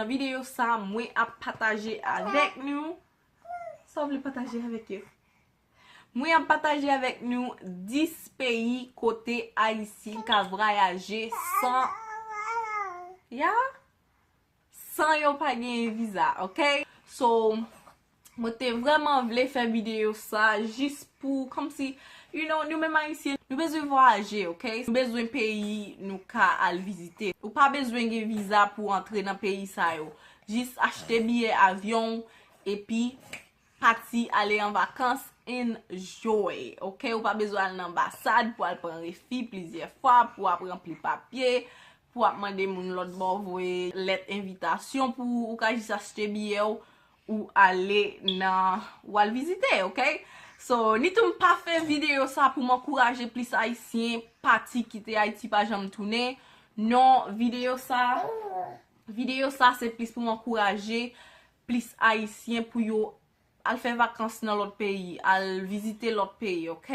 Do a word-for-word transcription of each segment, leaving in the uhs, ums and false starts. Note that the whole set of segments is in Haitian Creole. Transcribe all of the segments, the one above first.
Nan videyo sa, mwen ap pataje avèk nou. Sa w vle pataje avèk yo? Mwen ap pataje avèk nou dis peyi kote Ayisyen ka vwayaje san, ya, san yo pa genyen viza, ok? So, mwen te vrèman vle fè videyo sa jis pou, kòmsi, you know, nou menm Ayisyen, nou bezwen vwayaje, ok? Nou bezwen peyi nou ka al vizite. Ou pa bezwen gen viza pou antre nan peyi sa yo. Jis achte biyè avyon epi pati ale an vakans, enjoy, ok? Ou pa bezwen al nan anbasad pou al pran refi plizyè fwa, pou ap ranpli papye, pou ap mande moun lòt bò voye lèt envitasyon pou ou ka jis achte biyè w, ou ale nan, ou al vizite, ok? So, ni tou m pa fè videyo sa pou m ankouraje plis Ayisyen pati kite Ayiti pa janm tounen. Non, videyo sa, videyo sa se plis pou m ankouraje plis Ayisyen pou yo al fè vakans nan lòt peyi, al vizite lòt peyi, ok?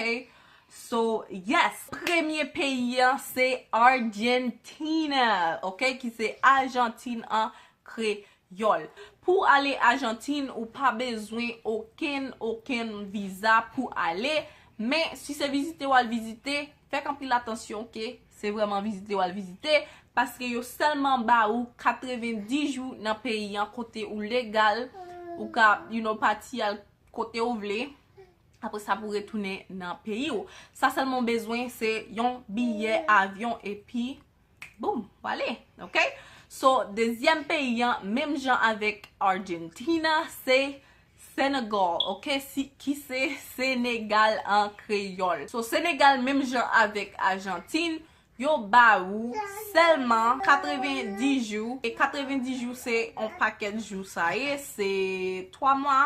So, yes, premye peyi an se Argentina, ok? Ki se Ajantin an kreyòl. Pou ale Ajantin, ou pa bezwen okenn, okenn viza pou ale, men si se vizite w al vizite, fèk anpil atansyon ke se vrèman vizite w al vizite, paske yo sèlman ba ou katrevenndis jou nan peyi an kote ou legal, ou ka, you know, pati al kote w vle. Apre sa, pou retounen nan peyi w. Sa sèlman w bezwen, se yon biyè avyon epi, boum, w ale, ok? So, dezyèm peyi an, menm jan avèk Argentina, se Senegal, ok? Si, ki se Senegal an kreyòl. So, Senegal, menm jan avèk Ajantin, yo ba ou sèlman katrevenndis jou. E katrevenndis jou, se yon pakèt jou sa ye, se twa mwa.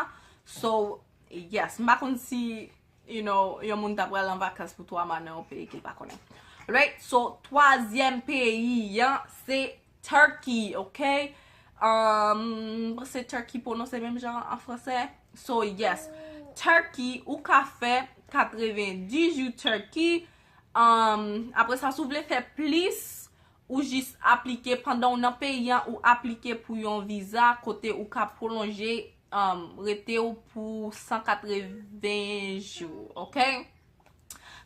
So, yes, m pa konn si, you know, yon moun ta pral an vakans pou twa mwa nan yon peyi ke l pa konnen. Right? So, twazyèm peyi an, se Turkey, ok? Um, m panse Turkey pwononse menm jan an fransè. So, yes. Turkey, ou ka fè katrevenndis jou Turkey. Um, apre sa, si w vle fè plis, ou jis aplike pandan w nan peyi an, ou aplike pou yon viza kote ou ka pwolonje, um, rete w pou san katreven jou, ok?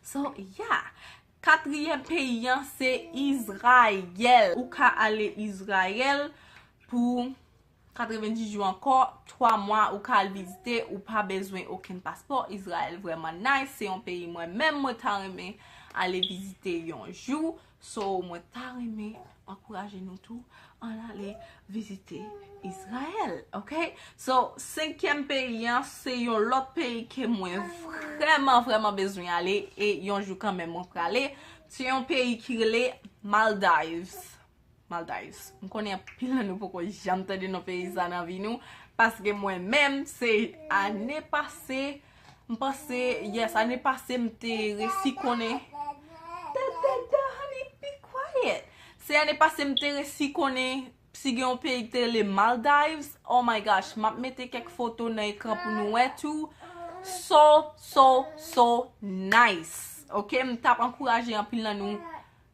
So, yeah. Katriyèm peyi an, se Izrayèl. Ou ka ale Izrayèl pou katrevenndis jou ankò, twa mwa, ou ka al vizite, ou pa bezwen okenn paspò. Izrayèl vrèman nice, se yon peyi mwen menm mwen ta renmen ale vizite yon jou. So, mwen ta renmen ankouraje nou tou ann ale vizite Izrayèl, ok? So, senkyèm peyi an, se yon lòt peyi ke mwen vrèman, vrèman bezwen ale, e yon jou kanmenm mwen prale. Se yon peyi ki rele Maldives. Maldives. M konnen anpil nan nou poko janm tande non peyi sa nan vi nou, paske mwen menm, se ane pase, m panse, yes, ane pase m te resi konnen. Dada, honey, be quiet. Se ane pase m te resi konnen si gen yon peyi ki te rele Maldives. Oh my gosh, m ap mete kèk foto nan ekran pou nou wè tou. So, so, so nice. Ok, m t ap ankouraje anpil nan nou,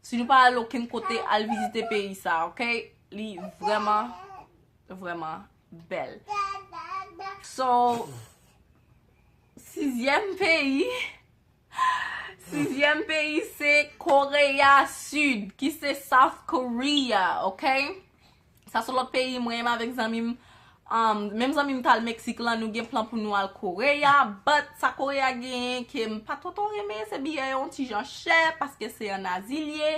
si nou pa al okenn kote, al vizite peyi sa, ok? Li vrèman, vrèman bèl. So, sizyèm peyi, sizyèm peyi se Koreya Sid, ki se South Korea, ok? Sa se lòt peyi mwen menm avèk zanmi m. Um, menm zanmi m t al Meksik lan, nou gen plan pou nou al Koreya, but sa Koreya genyen ke m pa twò twò renmen, se biyè yo yon ti jan chè, paske se an Azi l ye.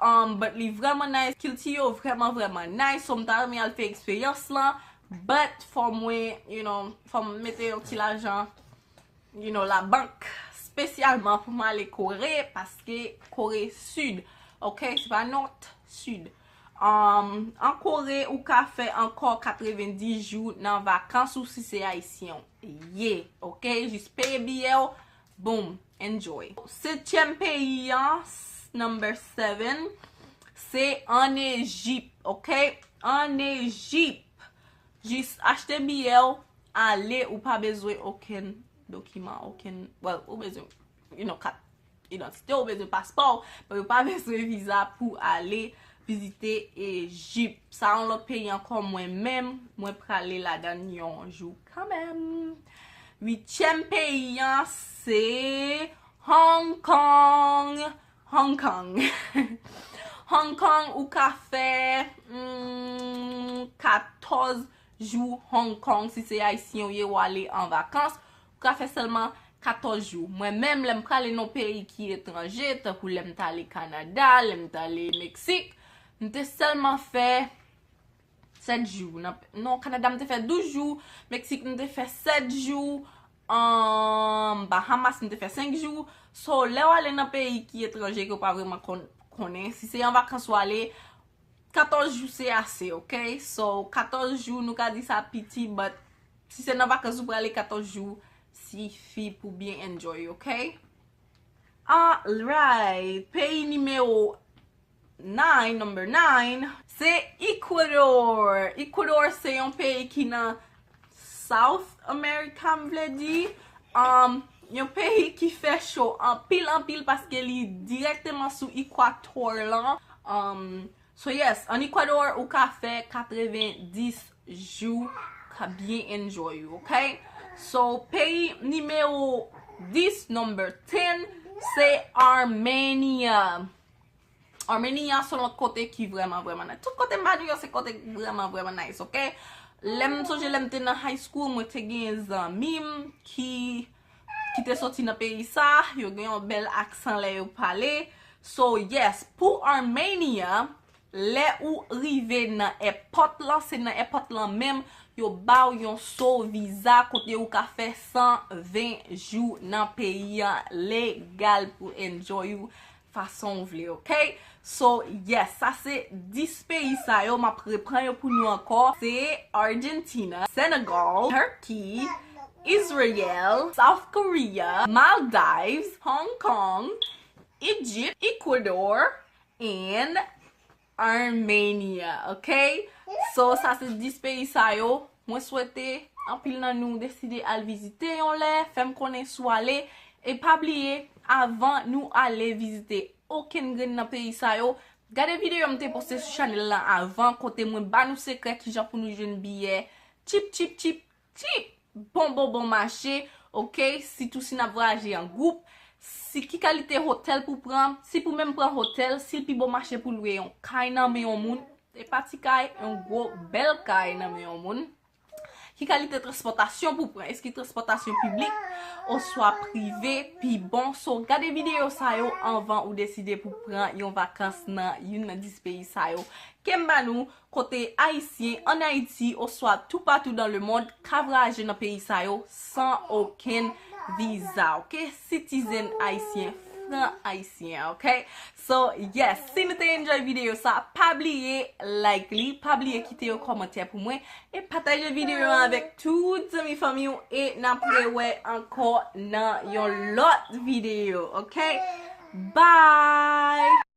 Um, but li vrèman nice, kilti yo vrèman, vrèman nice, so m ta renmen al fè eksperyans lan, but fò mwen, you know, fò m mete yon ti lajan, you know, labank, espesyalman pou m ale Kore, paske Kore Sid, ok, se pa Nòt, Sid. Um, an Kore, ou ka fè ankò katrevenndis jou nan vakans ou si se Ayisyen w ye, ok, jis peye biyè w, boom, enjoy. Setyèm peyi an, s-, number seven, se an Ejip, ok, an Ejip. Jis achte biyè w, ale, ou pa bezwen okenn dokiman, okenn, well, ou bezwen, you know, kat idantite, ou bezwen paspò, men ou pa bezwen viza pou ale vizite Ejip. Sa yon lòt peyi ankò, mwen menm, mwen prale ladan yon jou kanmenm. Uityèm peyi an, se Hong Kong. Hong Kong. Hong Kong, ou ka fè, hmm, katòz jou Hong Kong, si se Ayisyen ou ye, ou ale an vakans, ou ka fè sèlman katòz jou. Mwen menm, lè m prale nan peyi ki etranje, tankou lè m t ale Kanada, lè m t ale Meksik, m te sèlman fè sèt jou. Nan, non, Kanada, m te fè douz jou, Meksik, m te fè sèt jou, um, Bahamas, m te fè senk jou. So, lè w ale nan peyi ki etranje, ke w pa vrèman kon-, konnen, si se an vakans w ale, katòz jou se ase, ok? So, katòz jou, nou ka di sa piti, but si se nan vakans ou prale, katòz jou sifi pou byen enjoy, ok? Alright, peyi nimewo nine, number nine, se Ecuador. Ecuador se yon peyi ki nan South America, m vle di. Um, yon peyi ki fè cho anpil, anpil, paske li dirèkteman sou ekwatò lan. Um, so yes, an Ecuador, ou ka fè katrevenndis jou, ka byen enjoy ou, ok? So, peyi nimewo dis, number ten, se Armenia. Armenia se yon lòt kote ki vrèman, vrèman nice. Tout kote m ba nou yo, se kote vrèman, vrèman nice, ok? Lè m sonje lè m te nan high school, mwen te gen zanmi m ki, ki te soti nan peyi sa, yo gen yon bèl aksan lè yo pale. So, yes, pou Armenia, lè ou rive nan èpòt lan, se nan èpòt lan menm, yo ba w yon so viza kote ou ka fè san ven jou nan peyi an legal pou enjoy ou fason w vle, ok? So, yes, sa se dis peyi sa yo, m ap repran yo pou nou ankò. Se Argentina, Senegal, Turkey, Israel, South Korea, Maldives, Hong Kong, Egypt, Ecuador, and Armenia, ok? So, sa se dis peyi sa yo. Mwen swete anpil nan nou deside al vizite yon lè, fè m konnen si w ale. E pa bliye, avan nou ale vizite okenn grenn nan peyi sa yo, gade videyo m te poste sou chanèl lan avan, kote mwen ba nou sekrè kijan pou nou jwenn biyè chip, chip, chip, chip, bon, bon, bon mache, ok? Sitou si n ap vwayaje an gwoup, si ki kalite otèl pou pran, si pou menm pran otèl, si l pi bon mache pou lwe yon kay nan men yon moun, e pa ti kay, yon gwo bèl kay nan men yon moun. Ki kalite transpòtasyon pou pran? Èske transpòtasyon piblik oswa prive pi bon? So, gade videyo sa yo anvan ou deside pou pran yon vakans nan youn nan dis peyi sa yo ke m ba nou, kote Ayisyen ann Ayiti oswa toupatou dans le monde ka vwayaje nan peyi sa yo san okenn viza, ok? Citizen ayisyen, fran ayisyen, ok? So, yes, si nou te enjoy videyo sa, pa bliye like li, pa bliye kite yon kòmantè pou mwen, e pataje videyo an avèk tout zanmi fanmi w, e n ap rewè ankò nan yon lòt videyo, ok? Bye!